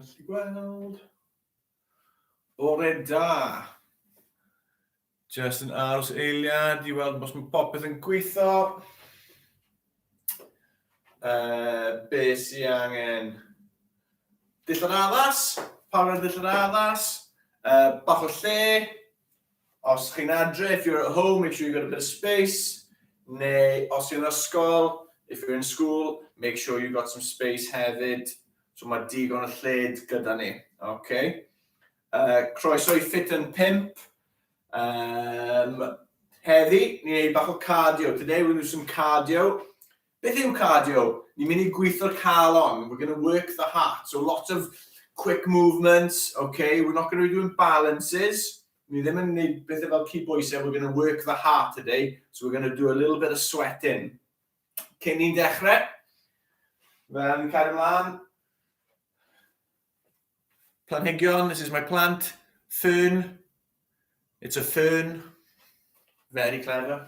gallu gweld. Bore da. Just yn aros eiliad i weld os mae popeth yn gweithio. Uh, be sy angen? Dillad addas. Pawb ar dillad addas. Uh, bach o lle. Os chi'n adre, if you're at home, make sure you've got a bit of space. Neu os chi'n ysgol, if you're in school, make sure you've got some space hefyd. So mae digon o lled gyda ni. Okay. Uh, croeso i Fit yn 5. Um, heddi, ni'n gwneud bach o cardio. Today we're going to do some cardio. Beth yw cardio? Ni'n mynd i gweithio'r calon. We're going to work the heart. So lots of quick movements, okay? We're not going to be doing balances. Ni ddim yn gwneud bethau fel cydbwysau. We're going to work the heart today. So we're going to do a little bit of sweating. Cyn ni'n dechrau, fel ni'n cael ymlaen. Planhigion, this is my plant. Fern. It's a fern. Very clever.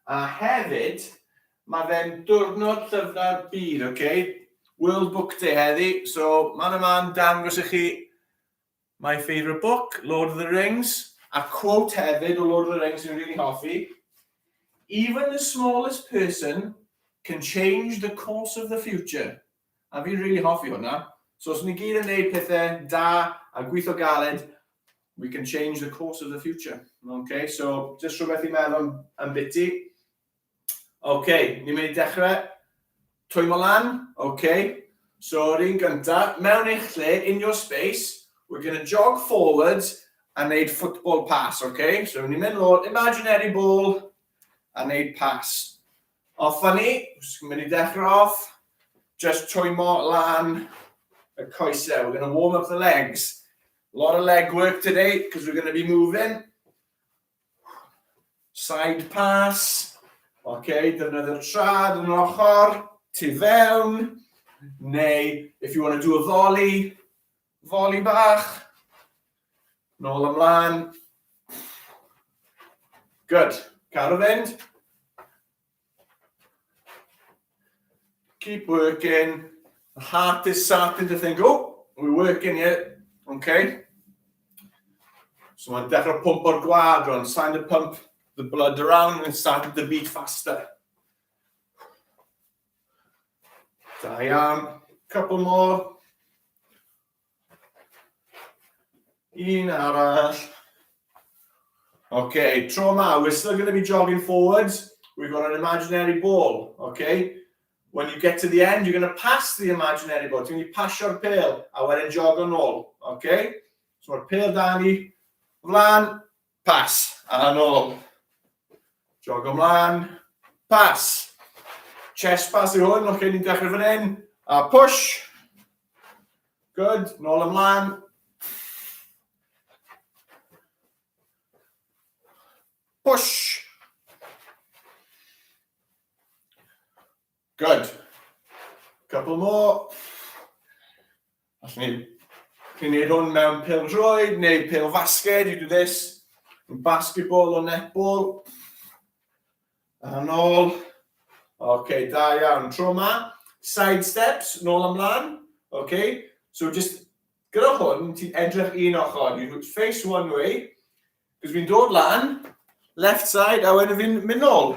A hefyd, mae fe'n diwrnod llyfrau'r byd, okay? World Book Day heddi, so man y man dangos i chi my favourite book, Lord of the Rings, a quote hefyd o Lord of the Rings sy'n really hoffi. Even the smallest person can change the course of the future. A fi'n rili hoffi hwnna. So os ni gyd yn neud pethau da a gweithio galed, we can change the course of the future. Okay, so just rhywbeth i meddwl am biti. Okay, ni'n mynd i dechrau. Twymo lan. Okay. So, yr un gyntaf, mewn eich lle, in your space, we're going to jog forwards a neud football pass, okay? So, ni'n mynd lôl, imaginary ball, a neud pass. Off â ni, mynd i dechrau off, just twymo lan y coesau. We're going to warm up the legs. A lot of leg work today because we're going to be moving. Side pass. Okay, defnyddio'r trad yn yr ochr, tu fewn. Neu, if you want to do a volley, volley bach. Nôl ymlaen. Good. Cadw fynd. Keep working. The heart is starting to think, oh, we're working here. Okay. So mae'n dechrau pwmpo'r gwad rwan, starting to pump the blood around and starting to beat faster. Da iawn. Couple more. Un arall. Okay, tro yma, we're still going to be jogging forwards. We've got an imaginary ball, okay? When you get to the end, you're going to pass the imaginary ball. Ti'n mynd i pasio'r pel a wedyn jog yn ôl, okay? So mae'r pel da ni, flan, pass, a nôl. Jog ymlaen, pass. Chest pass yw hwn, okay, ni'n dechrau fan hyn. A push. Good, nôl ymlaen. Push. Good. Couple more. Allwn ni chi'n neud hwn mewn pêl droed neu pêl fasged, you do this. In basketball or netball. A nôl. OK, da iawn. Tro yma, side steps, nôl ymlaen. OK, so just gyda hwn, ti'n edrych un ochr. You face one way, Cos fi'n dod lan, left side, a wedyn fi'n mynd nôl.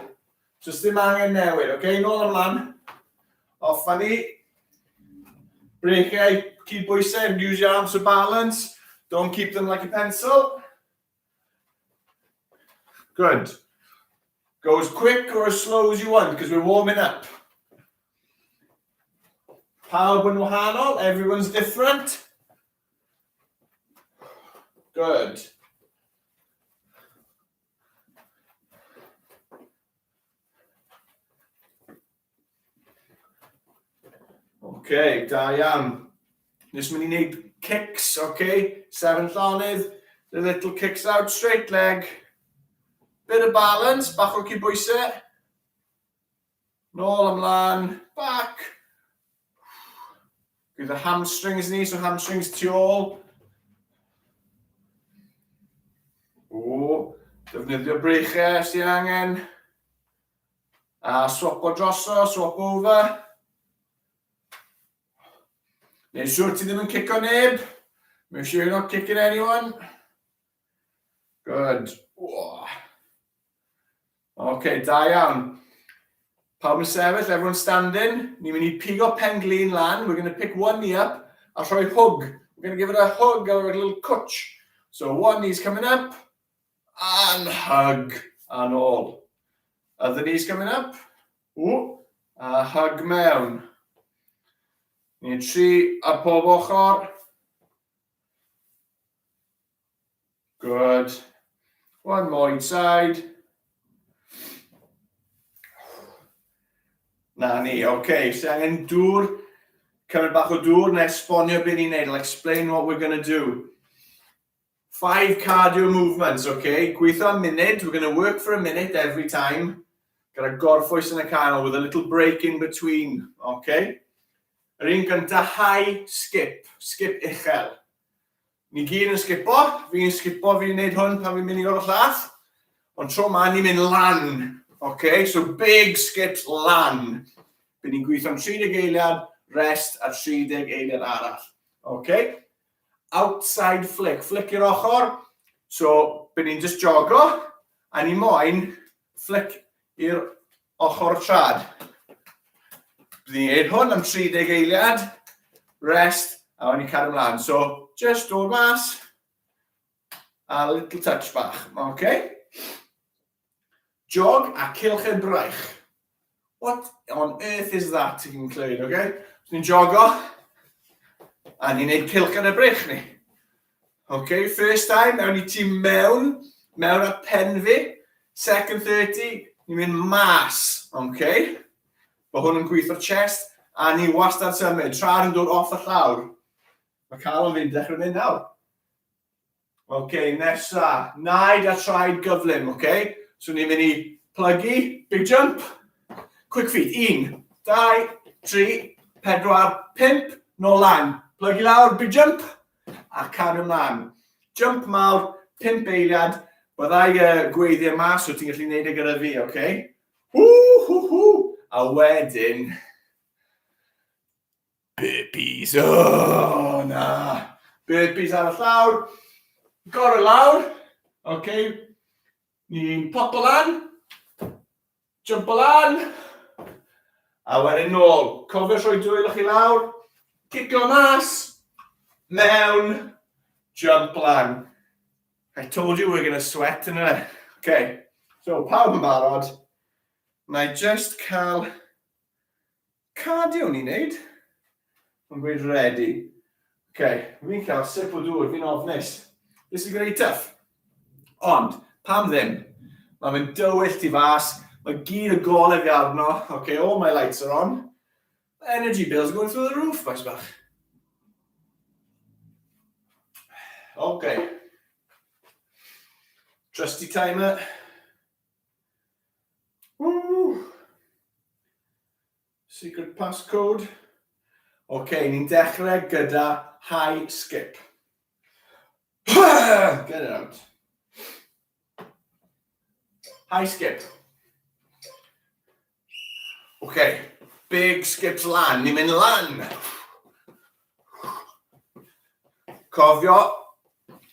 So ddim angen newid, oce? Okay? Nôl ymlaen. Off â ni. Breichiau, cydbwysau, use your arms for balance. Don't keep them like a pencil. Good. Go as quick or as slow as you want, because we're warming up. Pawb yn wahanol, everyone's different. Good. OK, da iawn. Nes mynd i wneud kicks, OK? Sefyll llonydd, the little kicks out, straight leg. Bit of balance, bach o cydbwysau. Nôl ymlaen, back. Gyda hamstrings ni, so hamstrings tu ôl. O, defnyddio breichiau os ti angen. A swapo droso, swap over. Neu siwr ti ddim yn cico neb. Make sure you're not kicking anyone. Good. Oh. OK, da iawn. Pawb yn sefyll, everyone standing. Ni'n mynd i pigo pen glin lan. We're going to pick one knee up a rhoi hwg. We're going to give it a hug or a little cwtch. So one knee's coming up and hug and all. Other knee's coming up. Ooh, a hug mewn. Ni'n tri ar pob ochr. Good. One more each side. Na ni, oce. Okay. So angen dŵr, cymryd bach o dŵr, na esbonio beth ni'n neud. I'll explain what we're going to do. Five cardio movements, okay? Gweithio am munud. We're going to work for a minute every time. Gyda gorffwys yn y canol with a little break in between, okay? Yr un gyntaf, high skip, skip uchel. Ni gyd yn sgipo, fi'n sgipo, fi'n gwneud hwn pan fi'n mynd i o'r llall. Ond tro ma, ni'n mynd lan. Okay, so big skips lan. Bydd ni'n gweithio am 30 eiliad, rest a 30 eiliad arall. Okay? Outside flick, flick i'r ochr. So, bydd ni'n just jogo, a ni moyn flick i'r ochr y trad. Bydd ni'n gwneud hwn am 30 eiliad, rest, a wedyn ni'n cario ymlaen. So, just dod mas, a little touch bach, okay? Jog a cilch y braich. What on earth is that, ti'n clywed, okay? So ni'n jogo, a ni'n gwneud cilch yn y braich ni. Okay, first time, mewn i ti mewn, mewn at pen fi. Second 30, ni'n mynd mas, okay? Mae hwn yn gweithio chest, a ni wastad symud, tra yn dod off y llawr. Mae calon fi'n dechrau mynd nawr. Okay, nesa, naid a traed gyflym, okay? So ni'n mynd i plygu, big jump, quick feet, 1, 2, 3, 4, 5, nôl lan. Plygu lawr, big jump, a cario mlaen. Jump mawr, 5 eiliad, byddai uh, gweiddi yma, so ti'n gallu gwneud e gyda fi, oce? Okay? Hw, hw, hw! A wedyn, burpees, oh, na! Burpees ar y llawr, gorau lawr, oce? Okay? Ni'n popo lan, jumpo lan, a wedyn nôl. Cofio rhoi dwylo chi lawr, cicio mas, mewn, jump lan. I told you we're going to sweat, innit? Okay, so pawb yn barod. Na i just cael Cardio ni'n neud. Mae'n gweud ready. OK, fi'n cael sip o dŵr, fi'n ofnus. This is going to be tough. Ond, pam ddim? Mae fe'n dywyll tu fas, mae gyd y golau fi arno. OK, all my lights are on. Energy bills are going through the roof, boys bach. OK. Trusty timer. Woo! Secret passcode. OK, ni'n dechrau gyda high skip. Get it out. High skip. OK, big skips lan. Ni'n mynd lan. Cofio,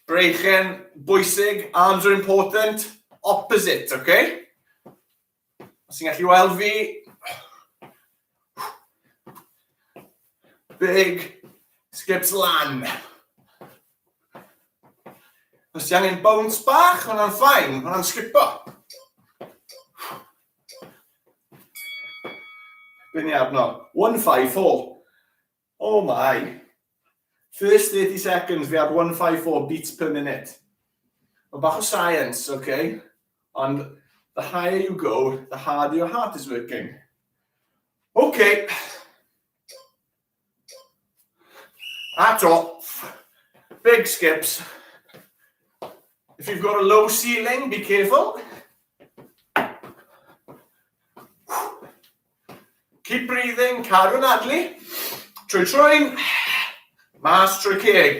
breichen bwysig, arms are important, opposite, OK? Os ti'n gallu weld fi, big skips lan. Os ti angen bounce bach, hwnna'n ffain, hwnna'n sgipo. Be ni arno? 154. Oh my. First 30 seconds, fi ar 154 beats per minute. Mae bach o science, okay? Ond the higher you go, the harder your heart is working. Okay. A to, big skips. If you've got a low ceiling, be careful. Keep breathing, cadw'n adlu. Trwy trwyn, mas trwy ceg.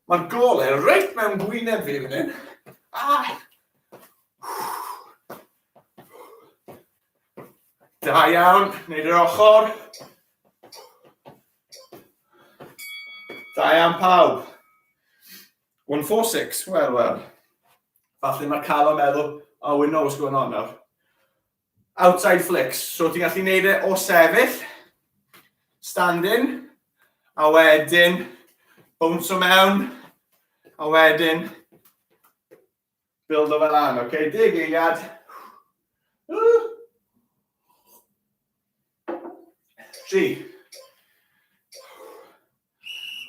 Mae'r golau reit mewn gwyneb fi fan hyn. Ah. Da iawn, wneud yr ochr. Da iawn pawb. 146, wel, wel. Falle mae Cal yn meddwl, oh, we know what's going on now. Outside flicks. So ti'n gallu neud e o sefyll, standing, a wedyn bounce o mewn, a wedyn build o fel lan, okay? Deg eiliad. Tri.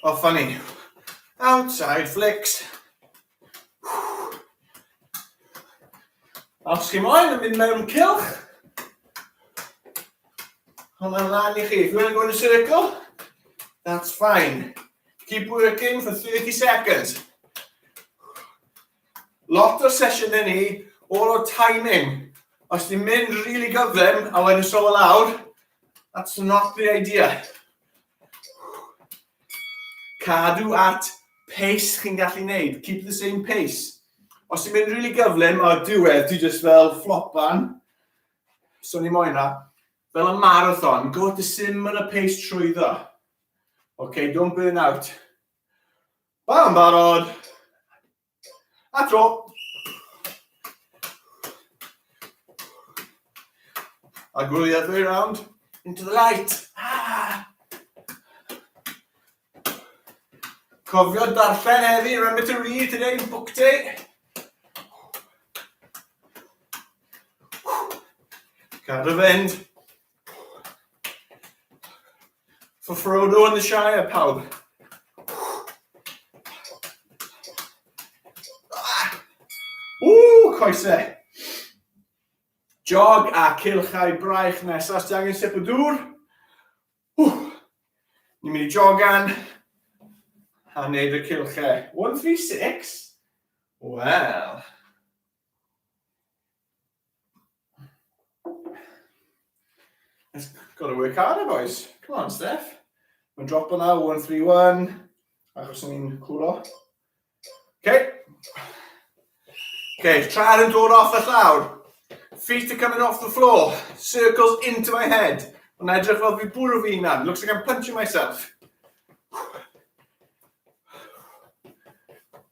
Off â ni. Outside flicks. Os chi moyn yn mynd mewn cylch, hwnna'n lan i chi. If you want to go in a circle, that's fine. Keep working for 30 seconds. Lot o'r sesiynau ni, all o timing. Os ti'n mynd really gyflym a wedyn solo lawr, that's not the idea. Cadw at pace chi'n gallu neud. Keep the same pace. Os ti'n mynd really gyflym a diwedd, ti just fel flopan, so ni moyn na, fel y marathon, go at the similar pace trwyddo. Okay, don't burn out. Bam, barod. A tro. A go the other way round, into the light. Ah. Cofio darllen heddi, remember to read today, book day. Cadw fynd. For Frodo and the Shire, pawb. Ah! Ww, coesau. Jog a cilchau braich nesaf. Os ti angen sip o dŵr, ww, ni'n mynd i jogan a wneud y cilchau. 1, 3, 6. Wel. It's got to work harder, boys. Come on, Steph. Mae'n drop now, 1, 3, 1. Achos ni'n cwlo. Okay. Okay, traed yn dod off y llawr. Feet are coming off the floor. Circles into my head. Mae'n edrych fel fi bwrw fi hunan. Looks like I'm punching myself.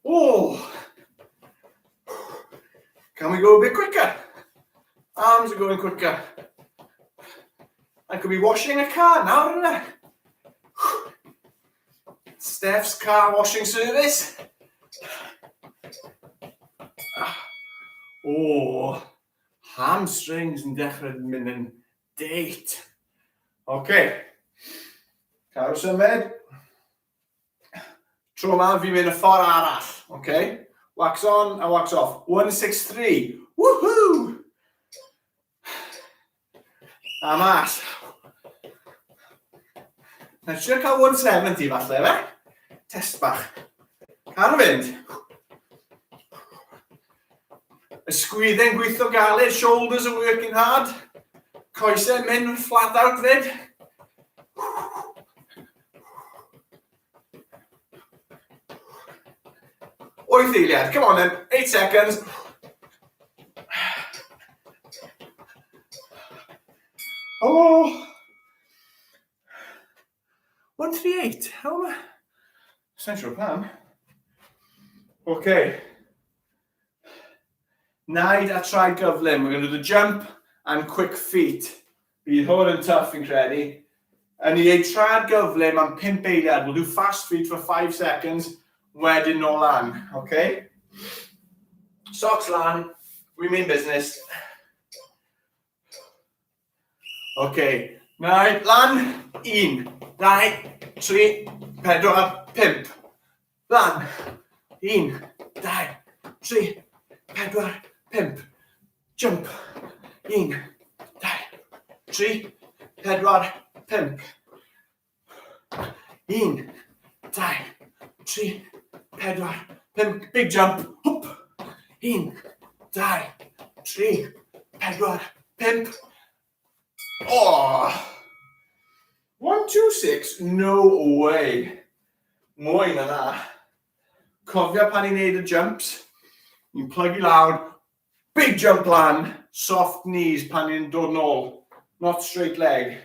Oh! Can we go a bit quicker? Arms are going quicker. I could be washing a car now, isn't I? Steph's car washing service. Oh, hamstrings yn dechrau mynd yn date. OK. Cael symud. Tro yma, fi'n mynd y ffordd arall. OK. Wax on a wax off. 163. Woohoo! A mas. Na trio cael 170 falle, fe? Test bach. Car fynd. Ysgwyddau'n gweithio galed, shoulders are working hard. Coesau mynd yn flat out fyd. Wyth eiliad, come on then, 8 seconds. Oh! 138, how am I? Essential pam. Okay. Naid a traed gyflym. We're going to do the jump and quick feet. Bydd hwn yn tough fi'n credu. Yn i ei traed gyflym am 5 eiliad. We'll do fast feet for 5 seconds. Wedyn nôl lan. Okay? Socks lan. We mean business. Okay. Naid lan. 1, 2, 3, 4, 5. Lan. 1, 2, 3, 4, 5. Jump. 1, 2, 3, 4, 5. 1, 2, 3, 4, 5. Big jump. Hwp. 1, 2, 3, 4, 5. Oh! 1, 2, 6, no way. Mwy na na. Cofio pan i'n neud y jumps, ni'n plygu lawr, big jump lan, soft knees pan ni'n dod nôl, not straight leg.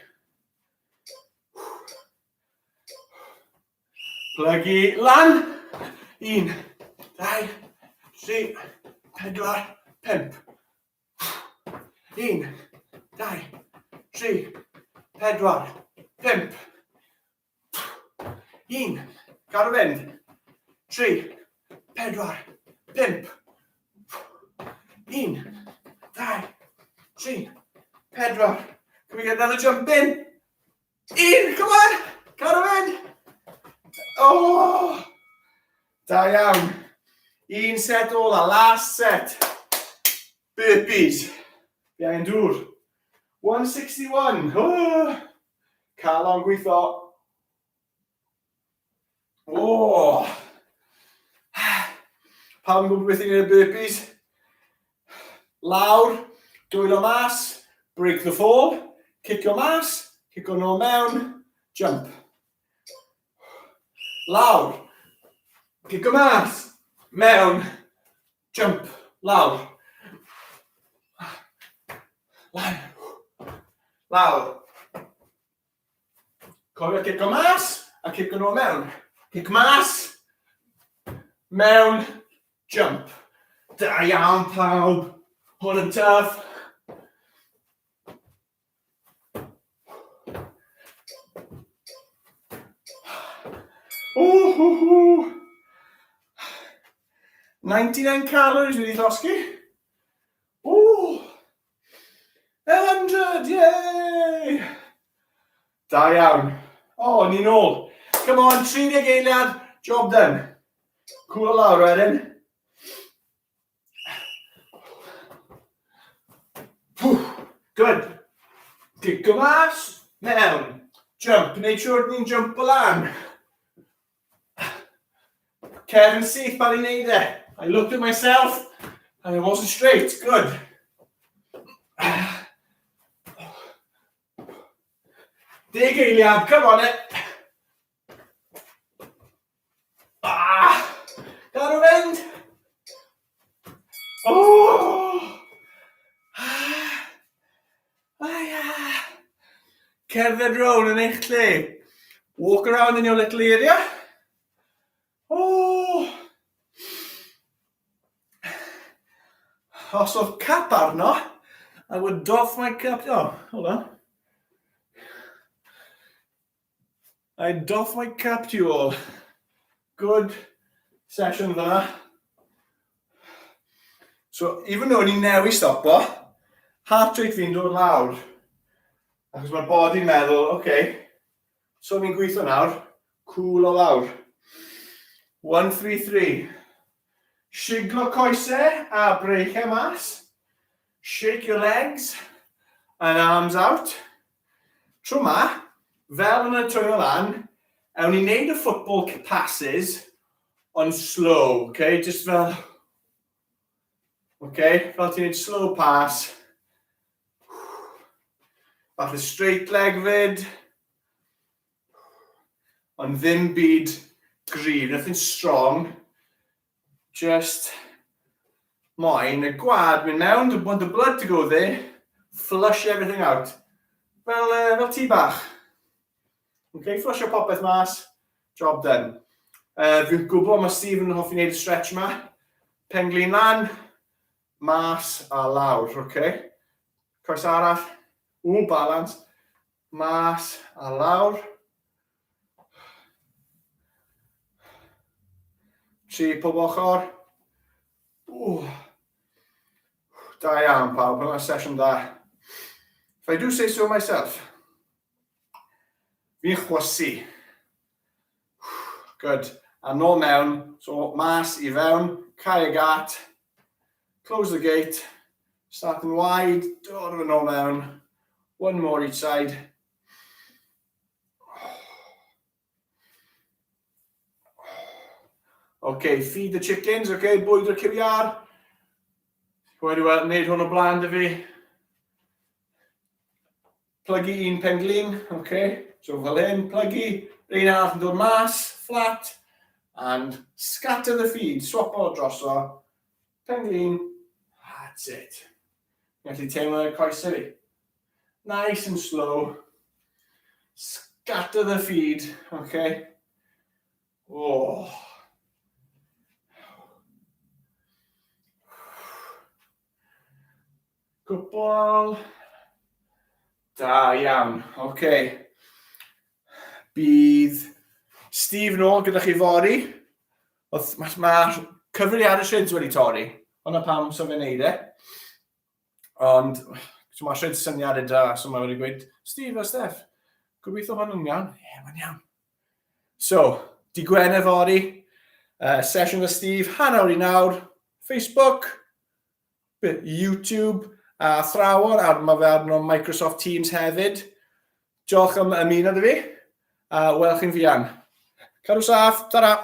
Plygu lan. 1, 2, 3, 4, 5. 1, 2, 3, 4, 5. 1, cadw fynd. 3, 4, 5. 1, 2, 3, 4. Can we get another jump in? 1, come on! Cadw fynd! Oh! Da iawn. Un set ola, last set. Burpees. Fi angen dŵr. 161. Oh! Calon gweithio. Oh! Pawb yn gwybod beth i'n gwneud burpees? Lawr, dwylo mas, break the fall, cicio mas, cicio nôl mewn, jump. Lawr, cicio mas, mewn, jump, lawr. Lan, lawr. Cofio cico mas a cico nôl mewn. Cic mas, mewn, jump. Da iawn pawb. Hwn yn tough. Ww, hw, hw. 99 calories wedi llosgi. Ww. 100, yay! Da iawn. O, oh, ni'n ôl. Come on, 30 eiliad, job done. Cool o lawr wedyn. Good. Gico mas, mewn. Jump, wneud siŵr ni'n jump o lan. Cefn syth pan i'n neud e. I looked at myself and it wasn't straight. Good. Deg eiliad, come on it. Ah! Gadw fynd! Oh! Ah! Ah! Cerdded rown yn eich lle. Walk around in your little area. Oh! Os oedd cap arno, I would doff my cap. Oh, hold on. I doff my cap to you all. Good session fyna. So, even though ni'n newid stopo, heart rate fi'n dod lawr. Achos mae'r body'n meddwl, oce, okay, so ni'n gweithio nawr, cool o lawr. 1, 3, 3. Siglo coesau a breichiau mas. Shake your legs and arms out. Tro 'ma, fel yn y twymo lan, ewn ni wneud y football passes, ond slow, okay? Just fel... Okay, fel ti'n neud slow pass. Falle straight leg fyd. Ond ddim byd gryf, nothing strong. Just moyn y gwad mynd mewn, don't want the blood to go there, flush everything out. Fel, fel ti bach. Okay, flusho popeth mas, job done. Fi'n gwybod mae Stephen yn hoffi wneud y stretch yma. Penglin lan, mas a lawr, okay. Coes arall, ww, balance, mas a lawr. Tri pob ochr. Ww. Da iawn pawb, hwnna'n sesiwn da. If I do say so myself. Fi'n chwysu. Good. A nôl mewn, so mas i fewn, cau y gat, close the gate, starting wide, dod yn ôl mewn, one more each side. Okay, feed the chickens, okay, bwyd o'r cyw iar. Wedi weld wneud hwn o blaen dy fi. Plygu un penglin, okay. So fel hyn, plygu, un arall yn dod mas, flat, and scatter the feed, swap o droso, penglin, that's it. Gallu teimlo y coesau fi. Nice and slow. Scatter the feed, okay. Oh. Cwpl. Da iawn. Oce. Okay. Bydd Steve nôl gyda chi fory. Mae ma cyfrifiadur Shrids wedi torri. Hwna pam so fe'n neud e. Ond, so mae Shrids syniad e da, so mae wedi gweud, Steve a Steph, gobeithio hwn yn iawn. Ie, yeah, mae'n iawn. So, di Gwener fory, sesiwn gyda Steve, 9:30, Facebook, YouTube, a athrawon, a mae fe arno Microsoft Teams hefyd. Diolch am ymuno â fi, a welch chi'n fuan. Cadw saff, ta-ra!